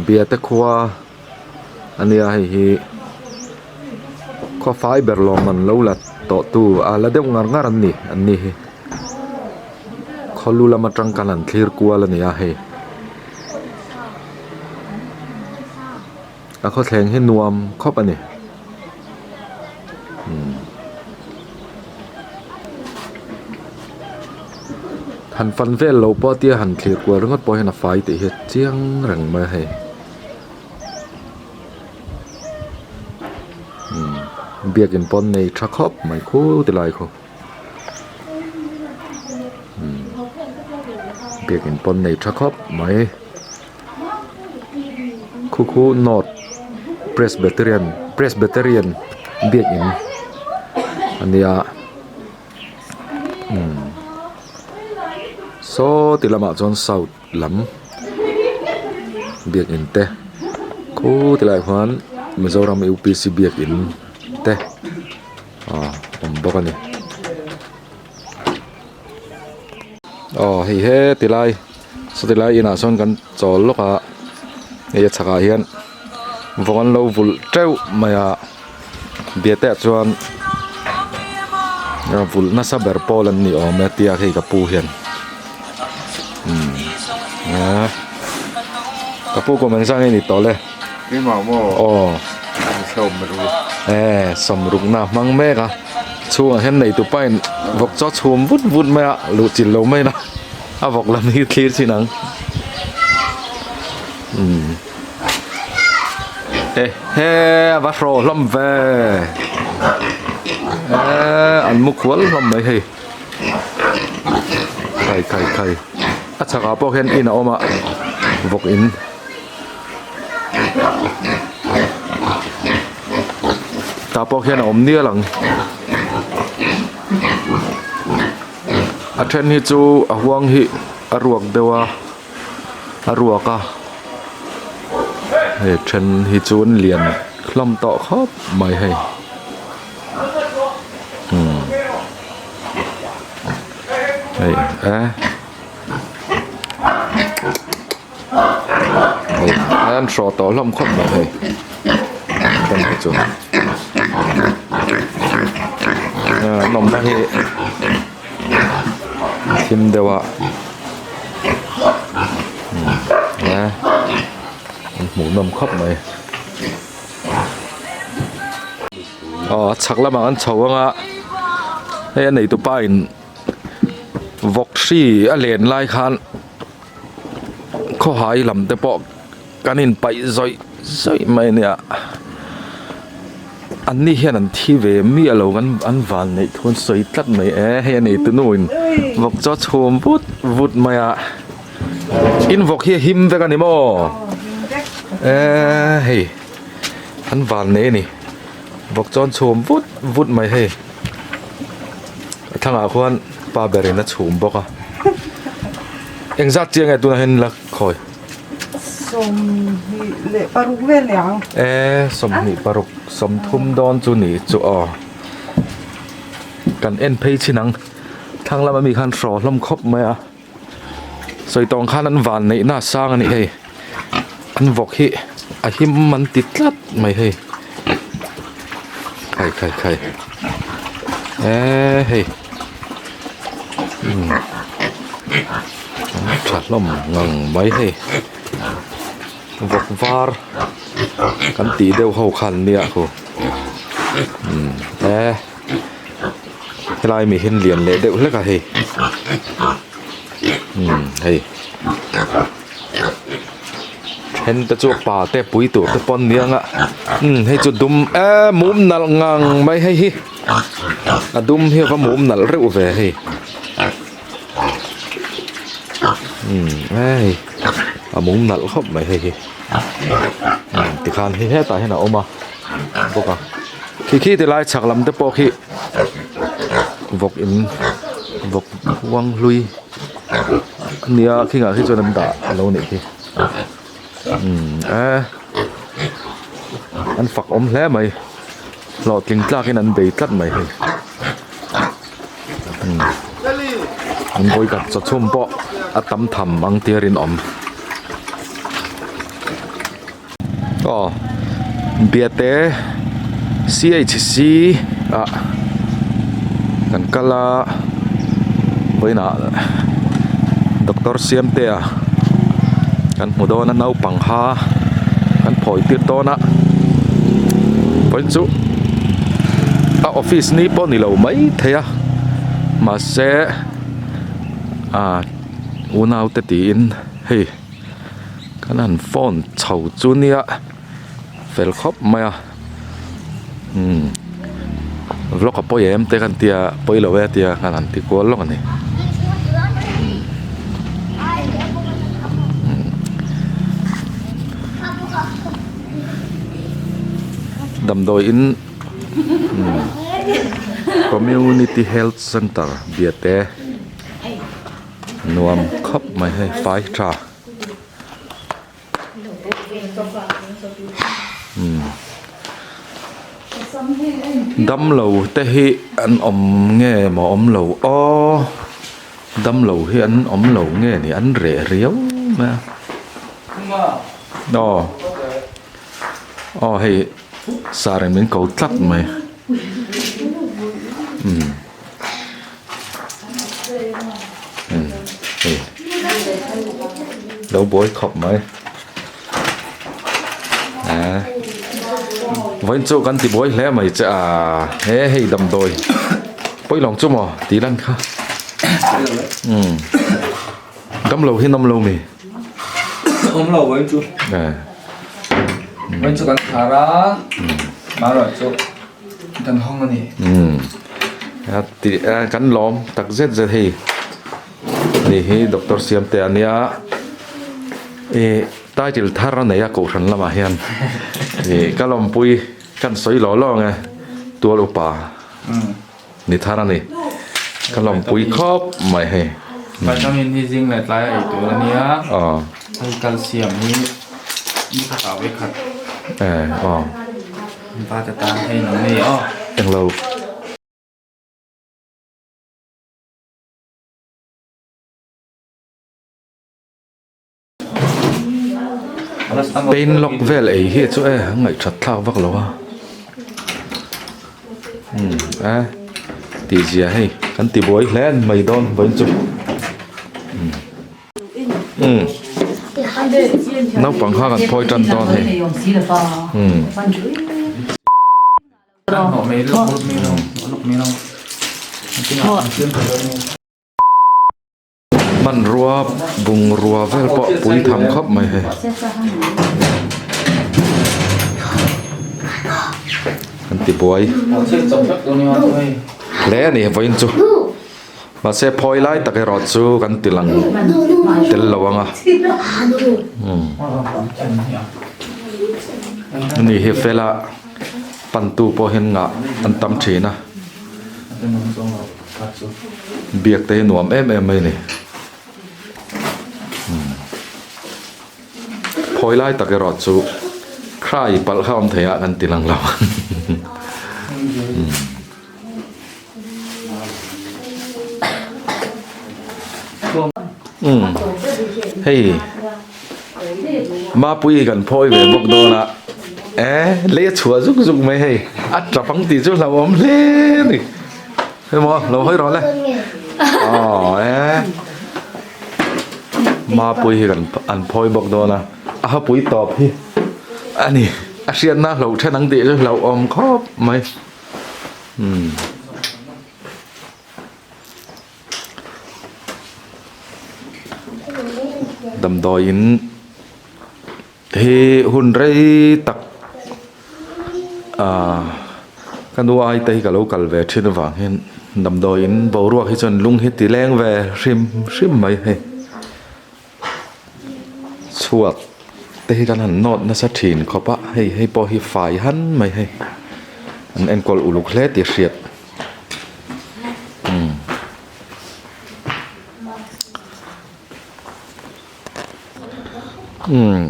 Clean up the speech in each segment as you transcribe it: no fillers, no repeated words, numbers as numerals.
Biate khua a nia hei hi khaw fai ber lawm an lo la tawh tu a la deuh ngar ngar an ni an ni hi khaw lu lam atang khan an thlir kual a ni a hei. A khawthleng hi nuam khawp a ni umm han fan vel loh pawh tia han thlir kual ringawt pawh hian a fai tih hi a chiang reng mai a hei umm biakin pawn nei tha khawp mai khu ti lai khu umm biakin pawn nei tha khawp mai. Khu khu North Presbyterian Presbyterian biakin a nia umm saw ti lamah chuan south lam biakin te khu ti laiah khuan Mizoram U P C biakin te a awm bawk a ni. Aw hei he ti lai saw ti lai inah sawn kan chawl lawk a hei a chhakah hian vawng an lo vulh teuh mai a biate ah chuan vulh nasa ber pawl an ni awm e tia hei ka pu hian umm ka pu kum engzah nge ni tawh le aw e sawmrukna a hmang mek a. Chhungah hian nei tupa in vawk chaw chhum vut vut mai a luh chilh lo mai na a vawk lam hi thlir chin ang umm e he a va hraw hlawm ve eee an mu khual hlawm mai hei khai khai khai a chhakah pawh hian in a awm a vawk in. Tah pawh khian a awm nial ang a then hi chu a huang hi a ruak deuh a a ruak a hei then hi chu an lian hlawm tawh khawp mai hei umm hei e. Hei an hrawh tawh hlawm khawp mai hei then hi chu an awmna hi a thim deuh a an hmuhnawm khawp mai aw a chhak lamah an chho anga hei a neitupa in vawk hri a len lai khan. Khawhai lam te pawh kan in paih zawih zawih mai a nia an ni hian an thi ve miah lo an an van neih thu an sawi tlat mai e hei a nei tu nu in vawk chaw chhum vut vut mai a in vawk hi a him vek a ni maw e hei an van nei a ni vawk chaw an chhum vut vut mai hei a thlangah khuan pa berin a chhum bawk a. Engzat chiang nge tunah hian la khawi? 26 vel ni ang. E 26 30 dawn chu ni chu aw. Kan en phei chin ang. Thlang lama mi khan hraw hlawm khawp mai a. Sawi tawng khan an van neih na sang a ni hei. An vawk hi a him an ti tlat mai hei. Khai khai khai. E hei. Tha hlawm ngang mai hei vawk var kan tih deuh ho khan nia khu e helai mi hian lian leh deuh hlek a hei hei then te chu pa te pui tur te pawh an ni ang a hei chu dum e mum nalh ngang mai hei hi. A dum hi a va mum nalh reuh ve hei umm hei a mum nalh khawp mai hei hi umm tikhan hei hetah hian a awm a bawk a khi khi ti lai chhak lam te pawh khi vawk in vawk huang hlui a nia khingah khi chuan an dah a lo nih khi umm e an fak awm hle mai. Hlawhtling tlakin an bei tlat mai hei umm an vawi khat chaw chhum pawh a tam tham ang tia rinawm. Aw Biate CHC ah kan kal a vawiinah doctor Siamtea kan hmu dawn a naupang kha kan phawi tir dawn a vawiin chu a office ni pawh ni lo maithei a mahse ah unaute tiin hei. Kan han phone chho chu nia fel khawp mai a umm vlog a pawi em te kan tia pawi lo e tia kan han ti kual lawk a ni damdawi in community health center biate. Nuam khawp mai hei fai tha umm damlo te hi an awm nge maw awm lo aw damlo hi an awm lo nge ni an reh riau mai a aw aw hei sar in min ko tlat mai umm. Hei lo buai khawp mai eh vawiin chu kan ti buai hle mai che a he hei damdawi pawi lawng chu maw tih lan kha umm damlo hi an awm lo mi awm lo vawiin chu eh vawiin chu kan khar a marawh chu. Dan hawng a ni. Umm a ti a kan lawm tak zet zet hei ni hi doctor Siamte a nia ih title thar a nei a kohhran lamah hian ih ka lawmpui kan sawi lawh lawng e tual upa ni thar a ni ka lawmpui khawp mai hei. Vitamin hi zing leh tlai a ei tur a nia hei calcium hi ni khatah vawikhat. Eh aw. Va te tan hei nang nei aw. Englo. Pain lock vel ei hi chu e ngaih that thlak vak lo a. Umm a tih zia hei kan ti buai hle mai dawn vawiin chu. Umm naupang kha kan phawi tan dawn hei umm. Hmanrua bungrua vel pawh pui tham khawp mai hei an ti buai hle a ni vawiin chu. Mahse phawi lai tak erawh chu kan ti lang tel lo ang a. Ani hi fela pantu pawh hian ngah an tam thin a. Biak te hi nuam em em mai a ni. Phawi lai tak erawh chu cry palh kha awm thei a kan ti lang lo ang. Umm hei Mapuii kan phawi ve bawk dawn a eh lei a chhuah zuk zuk mai hei a tap ang tih chu hlauhawm hle a ni emaw lo hawi rawh le aw eh Mapuii hi kan an phawi bawk dawn a a hapui tawp hi a ni a hriatna a hlauh then ang tih chu hlauhawm khawp mai. Umm damdawiin hi hun rei tak ahh ka nu ai te hi ka lo kal ve thin avang hian damdawiin boruak hi chuan lung hi ti leng ve hrim hrim mai hei. Chhuat te hi kan han nawt nasa thin khawp a hei hei pawh hi fai han mai hei an enkawl uluk hle tih a hriat umm umm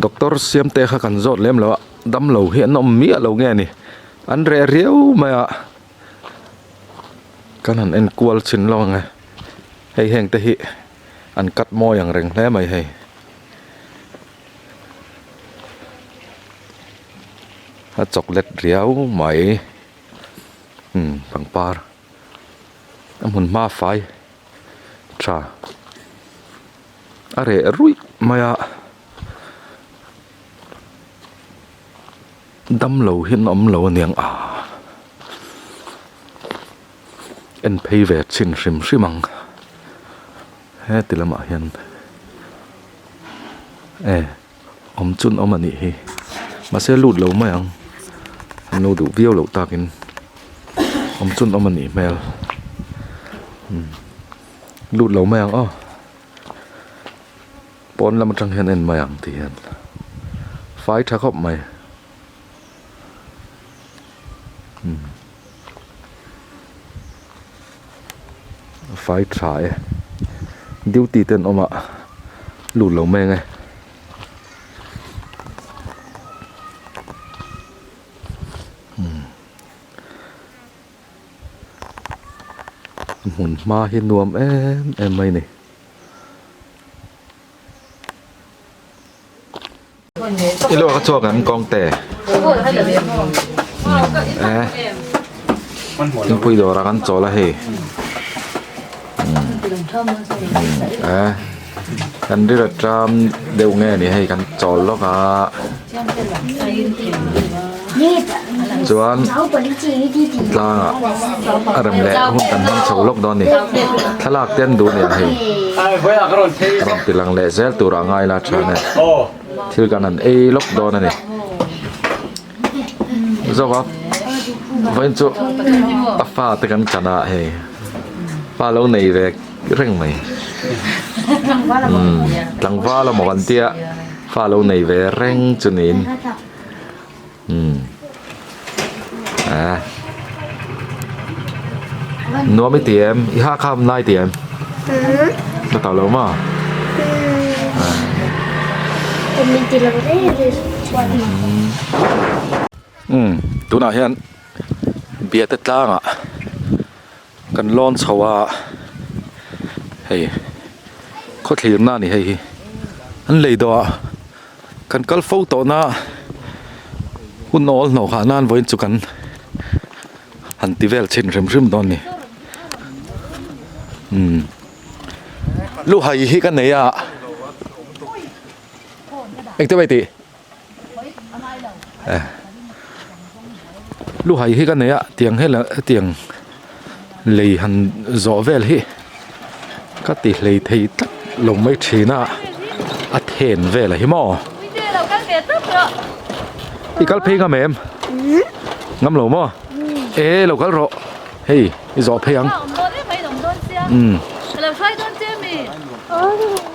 doctor siamte kha kan zawt lem lo a damlo hi an awm miah lo nge ni an reh riau mai a kan han enkual chhin lo ang e hei heng te hi. An cut mawi ang reng hle mai hei. A chocolate riau mai umm pangpar a hmun hma fai tha a reh ruih mai a damlo hi an awm lo aniang a en phei ve chhin hrim hrim ang heti lamah hian e. Awm chun awm a nih hi mahse lut lo mai ang an lo duh viau loh takin awm chun awm a nih hmel umm lut lo mai ang aw pawn lam atang hian en mai ang ti hian fai tha khawp mai umm fai tha e duty te an awm a lut lo mai ang e. Hmun hma hi nuam em em mai a ni. I luak a chhuak ang kawng te. Eh. Thingpui dawr ah kan chawl a hei. Eh. Kan ri rat ram deuh nge ni hei kan chawl lawk a. Chuan tlangah a rem leh hun kan hmang chho lawk dawn a ni. Thlalak te an duh a ni ang hei. Rawn ti lang leh zel tur ah ngai la tha nen thil kan han ei lawk dawn a ni. Zawk a vawiin chu a fa te kan chan a hei pa lo nei ve reng mai umm tlangval amaw kan tia fa lo nei ve reng chu niin umm ah nuam i ti em i ha kham lai ti em ka tau lo maw. Umm tunah hian biate tlangah kan lawn chho a hei khawthlirna a ni hei hi an lei dawh a kan kal fo tawh na hun awl hnawh khah nan vawiin chu kan han ti vel chhin hrim hrim dawn a ni umm luhai hi ka nei a engte mai tih. Luhai hi ka nei a tiang hel hetiang lei han zawh vel hi ka ti hlei thei tlat lo mai thin a a then vel a hi maw i kal phei ngam em ngam lo maw e lo kal rawh hei i zawh phei ang umm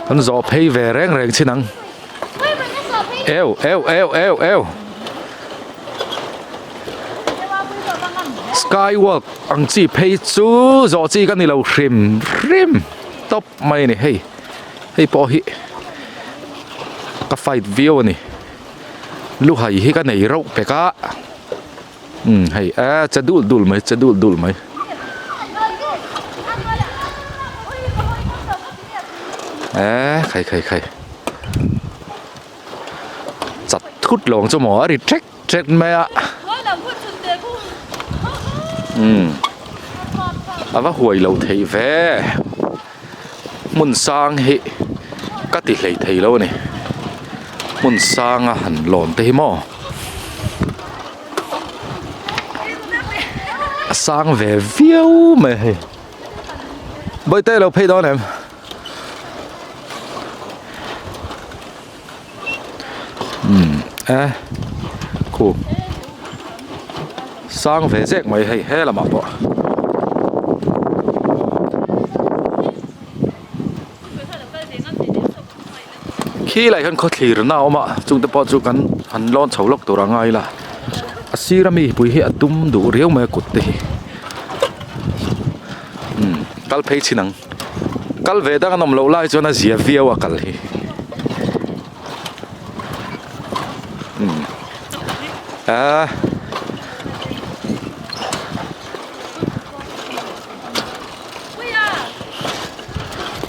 kan zawh phei ve reng reng chin ang. Eu eu eu eu eu Skywalk ang chi phei chu zawh chi ka ni lo hrim hrim tawp mai a ni hei hei pawh hi ka fight viau a ni luhai hi ka nei rauh pek a umm hei a che dul dul mai che dul dul mai. Eee khai khai khai chat thut lawng chu maw a ri ṭek ṭek mai a umm a va huai lo theih ve hmun sang hi ka ti hlei thei lo a ni hmun sanga han lawn te hi maw a sang ve viau mai hei. Bawihte lo phei dawn em? Umm e khu sang ve zek mai hei he lamah pawh. Khi lai hian khawthlir na a awm a chungte pawh chu kan han lawn chho lawk tur a ngai la a sir ami pui hi a dum duh riau mai a kut te hi umm kal phei chhin ang kal ve dang an awm loh lai chuan a zia viau a kal hi umm ahh.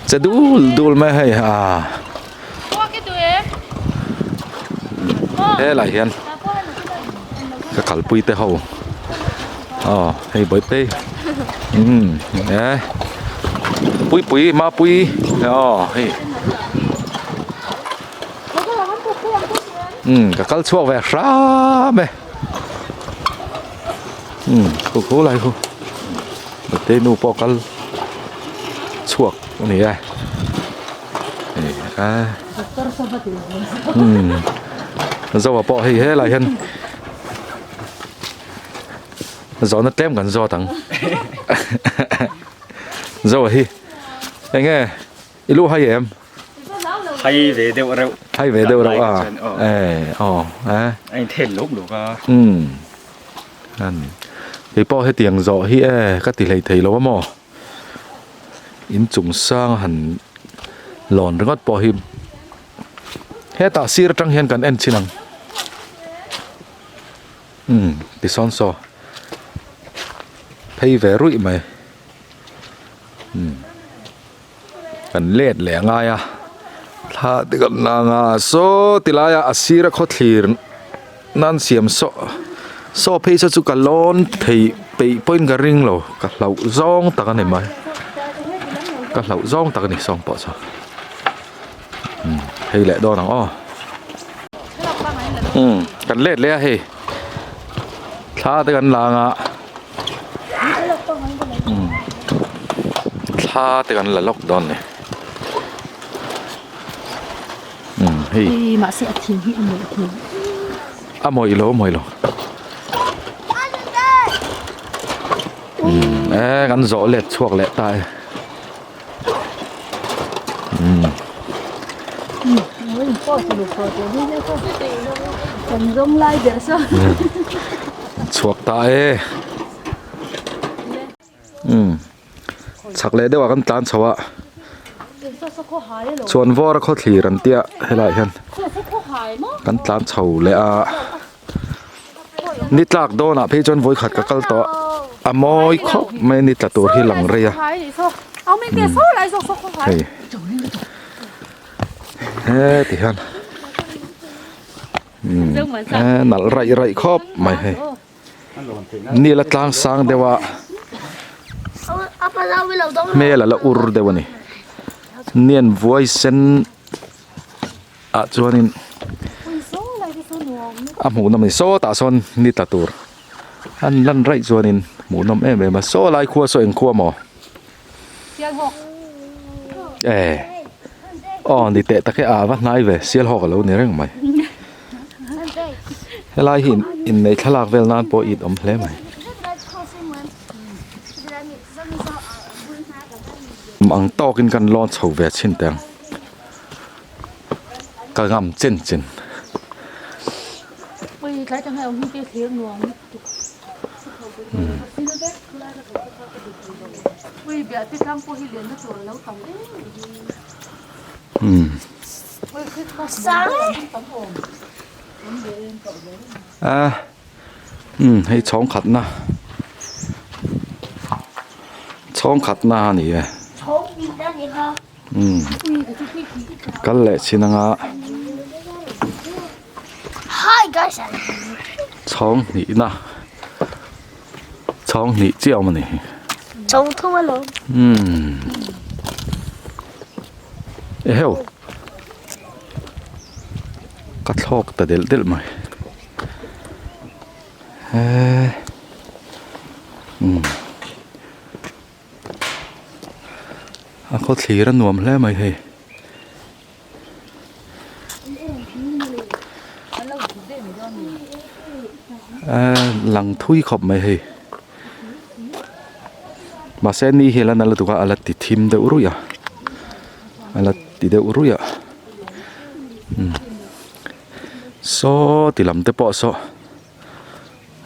Che dul dul mai hei a helai hian. kalpui te ho aw hei bawihte umm e puipui mapui aw hei umm ka kal chhuak ve hram e umm khu khu lai khu bawihte nu pawh kal chhuak a ni e hei a umm zoa pawh hei helai hian zawhna tlem kan zawt ang zoa hi eng nge i lu hai em hai ve deuh reuh hai ve deuh reuh a e aw e a in then luk luk a umm an kei pawh hetiang zawh hi e ka ti hlei thei lo a maw in chung sang han lawn ringawt pawh hi hetah sir atang hian kan en chin ang umm ti sawn saw phei ve ruih mai umm kan let leh a ngai a thla te kan lang a saw ti laia a sira khawthlir nan siam saw saw phei saw chu ka lawn thei peih pawhin ka ring lo ka hlauh zawng tak a ni mai ka hlauh zawng tak a ni sawng pawh chu umm hei leh dawn ang aw umm kan let leh a hei thla te kan lang a umm thla te kan la lawk dawn a ni umm hei mahse a thing hi a mawih hmel a mawih lo a mawih lo umm e kan zawh let chhuak leh ta e. Chhuak ta e umm chhak leh deuh ah kan tlan chho a chuan vawr a khawthlir an tia helaiah hian kan tlan chho leh a. Ni tlak dawnah phei chuan vawikhat ka kal tawh a mawi khawp mai a ni tla tur hi lang rei a hei heti hian e nalh raih raih khawp mai hei ni la tlang sang deuh a hmel a la ur deuh a ni nian vuai sen. ah chuanin a hmuhnawm a ni sawtah sawn ni tla tur an lan raih chuanin hmuhnawm em em a saw lai khua saw eng khua maw e aw ni teh tak e a va hnai ve sialhawk a lo ni reng mai helai hi inneih thlalak vel nan pawh it awm hle mai. Ang tawkin kan lawn chho ve chhin teh ang. Ka ngam chen chen. A umm hei chhawng khatna chhawng khatna a ni e. Umm kal leh chin anga chhawng hnihna chhawng hnih chiah a awm a ni umm eheu ka thlawk ta delh delh mai eee umm. A khaw thlir a nuam hle mai hei. Ehh lang thui khawp mai hei. Mahse ni hi a la na lutuk a a la ti thim deuh ruih a a la ti deuh ruih a umm saw ti lam te pawh saw.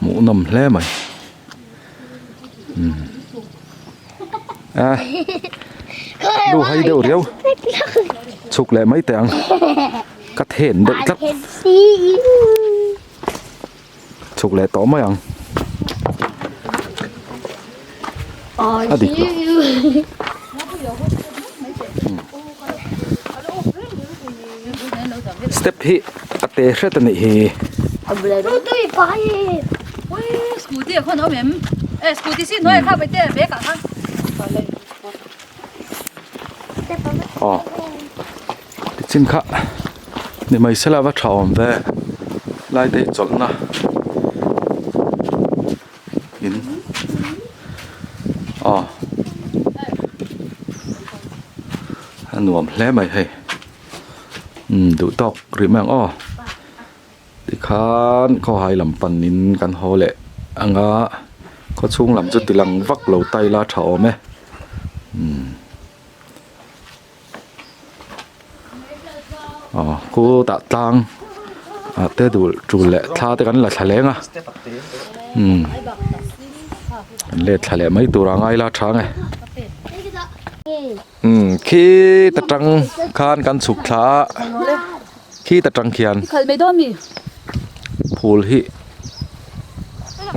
Hmuhnawm hle mai umm a lu hai deuh riau chhuk leh mai teh ang ka then deuh tlat chhuk leh tawh mai ang a dik lo step hi a te hret a nih hi. Aw tichin kha ni mai sela va tha awm ve lai te hi chawlhna in aw a nuam hle mai hei umm duh tawk rih mai ang aw. Tikhan khawhai lam panin kan haw leh ang a, khawchhung lam chu ti lang vak lo ta ila tha awm e. Umm aw khutah tlang ah te dul tul leh thla te kan la thla leng a umm kan let thla leh mai tur a ngai ila tha ang e. Umm khi ta tang khan kan chhuk thla a. Khi ta tang khian phul hi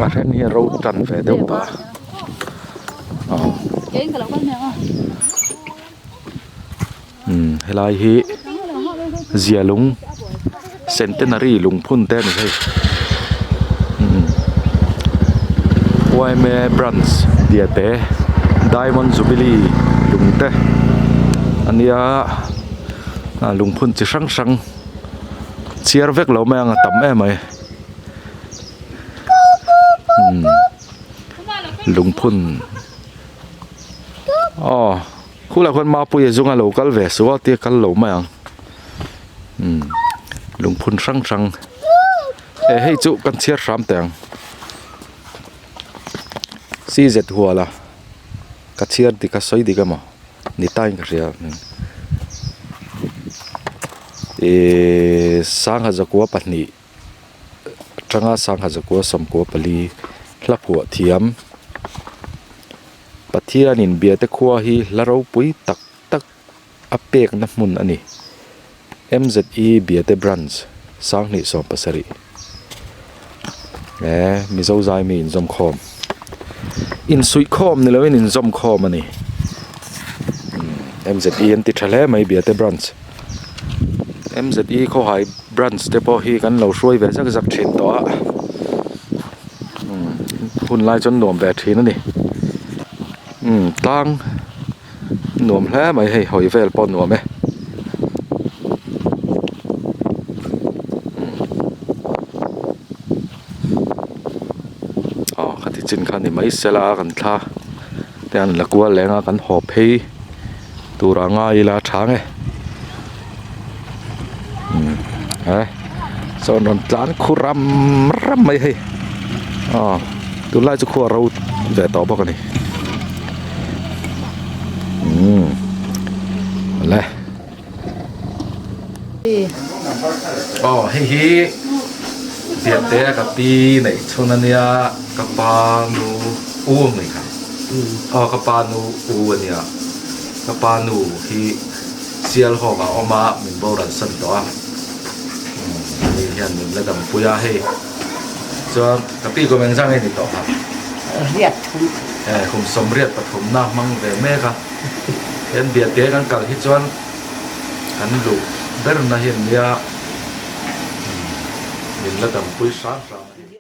a then hi a ro tan ve deuh tawh a umm helai hi zialung centenary lungphun te a ni hei umm yma branch Biate diamond jubilee lung te a nia. Ah lungphun chi hrang hrang chhiar vek lo mai ang a tam em mai umm lungphun aw khulai khuan mapuia zunga lo kal ve suh a tia kal lo mai ang umm lungphun hrang hrang eh hei chu kan chhiar hram teh ang cz huala ka chhiar dik a sawi dik emaw. Ni tain ka hria ihh sangha zakua pahnih atanga sangha zakua sawmkua pali hla phuah thiam Pathianin biate khua hi hla ropui tak tak a pekna hmun a ni M_Z_E biate branch sanghnih 17 eh Mizo zaimi inzawmkhawm insuihkhawm ni loin inzawmkhawm a ni. M_Z_E an ti tha hle mai Biate branch M_Z_E khawhai branch te pawh hi kan lo hruai ve zak zak thin tawh a umm hun lai chuan nuam ve thin a ni umm tlang nuam hle mai hei hawi vel pawh nuam e. Aw khati chin kha ni mai sela kan thla te an la kual leng a kan haw phei tur a ngai ila a tha nge umm he sawn rawn tlan khu ram ram mai hei aw tunlai chu khua ro ve tawh bawk a ni umm le. Aw hei hi Biate a ka pi neih chhun a nia ka pa nu u ang mai kha aw ka pa nu u a nia ka pa nu hi Sialhawk ah a awm a min boral san tawh a ni hian min la dampui a hei chuan ka pi kum engzah nge ni tawh kha Riat thum eh kum sawmriat pathumna hmang ve mek a hian Biate kan kal hi chuan Kan luh berna hi an nia, min la dampui hram hram a ni.